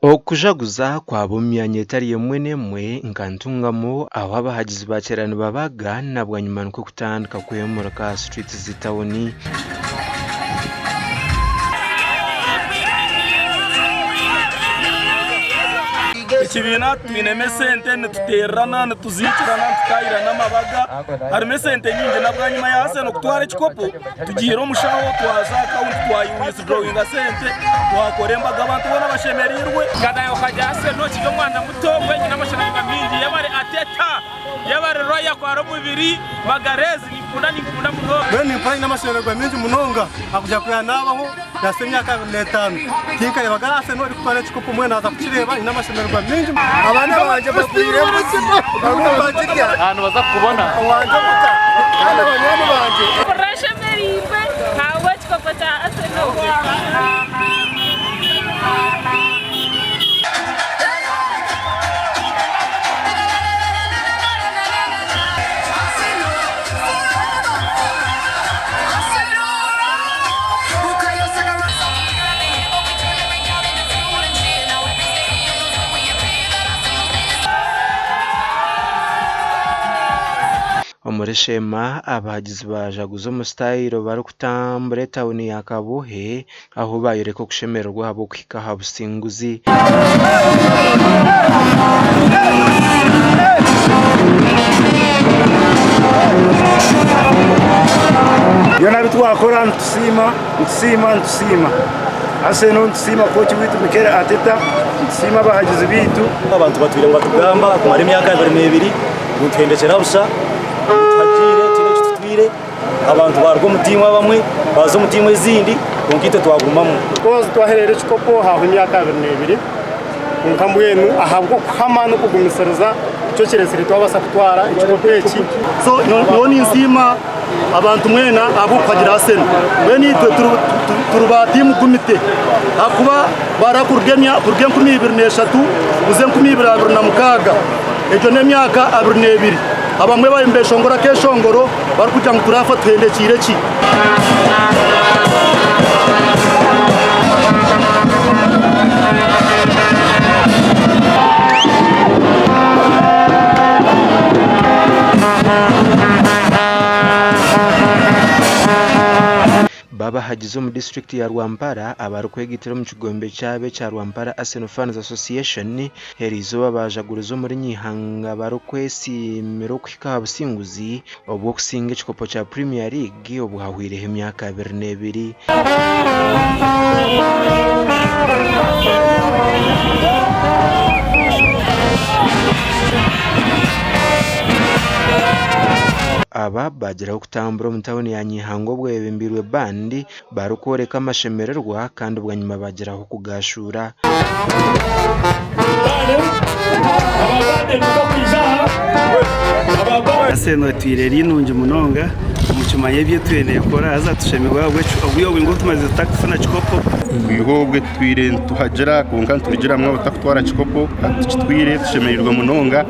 Okujaguza kwaba omu myanya etari emwe n'emwe nka Ntungamo ahu abahagizi bakira nibabaga na bwanyima nikwo kutandika kwemurika aha streets z'etauni. Ekibiina twinemu esente nituteererana nituziikirana nitutaahirana amabaga harimu esente nyingi na bwanyima ya Arsenal kutwara ekikopo tugiire omushaho twaza akawunti twayiwithdrawinga sente twakora embaga abantu boona bashemereirwe. Nkanayo okagya Arsenal kiri omwana muto mbwenu nyine amashemererwa mingi yebare Arteta yebare Raya kwara omubiri Magalhaes ninkukunda ninkukunda munonga. Mbwenu nimpurira nyine amashemererwa mingi munonga ahakugira ku yanabaho nahitsya emyaka 25 tinkarebaga Arsenal erikutwara ekikopo mbwenu naaza kukireeba nyine amashemererwa mingi. Abaana bangye bagwire embuzi barimu nibagirya owangye omuka kandi abanywani bangye. Mpurira nshemereirwe ahabw'ekikopo kya Arsenal. Omuri Sheema, abahagizi baajaguza omu sitayiro barikutambura etawuni ya Kabuhe ahu baayoreka okushemererwa ahabw'okuhika aha businguzi. Byona ebi twakora nitusiima, nitusiima, nitusiima. Arsenal nitusiima kooki waitu Mikel Arteta, nitusiima abahagizi baitu. Abantu batwire nibatugamba kumara emyaka 22 ngu nituhendekyera busha, ngu tuhagiire tihaine eki tutwire. Abantu baaruga omu tiimu abamwe baaza omu tiimu ezindi kwonka itwe twagumamu. Kozi twahereire ekikopo hahwa emyaka 22 kwonka mbwenu ahabw'okuhama n'okugumisiriza nikyo kiresire twabasa kutwara ekikopo eki. So nyowe ninsiima abantu mwena ahabw'okuhagira Arsenal. Mbwenu itwe turi ba tiimu Gumite ahakuba bara kuruga 2003 kuza 2026 egyo n'emyaka 22. Abamwe bariyo nibeshongora akeshongoro barikugira ngu turafa tuhendekiire ki? Babahagizi omu disiturikiti ya Rwampara abarikwegaitira omu kigombe kyabo ekya Rwampara Arsenal Fans Association eriizooba baajaguriza omuri Nyihanga barikwesiimira okuhika aha businguzi obw'okusinga ekikopo kya Premier League obwahweireho emyaka 22. Aba baagiraho kutambura omu tauni ya Nyihanga obwebembeirwe band barikworeka amashemererwa kandi bwanyima baagiraho kugaashuura. Arsenal etwire eri nungi munonga omu kimanya ebi etwire neekora haza tushemererwa ahabw'obwire obwingi obu tumazire tutarikufuna kikopo. Kwiha obwe tutwire nituhagira kwonka niturugiramu obutakutwara kikopo hati tukitwire tushemereirwe munonga.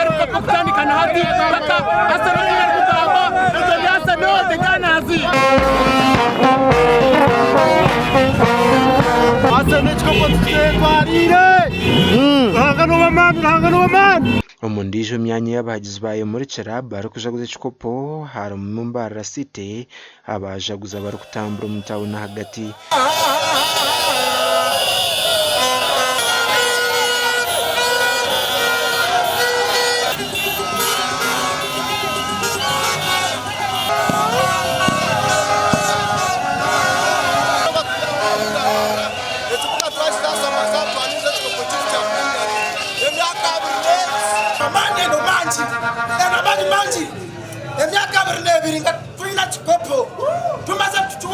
Omu ndiijo myanya ei abahagizi baayemurikira barikujaguza ekikopo harimu Mbarara City abaajaguza barikutambura omu tauni ahagati. Emyaka 22 nga tulina kikopo tumaze tukiwa.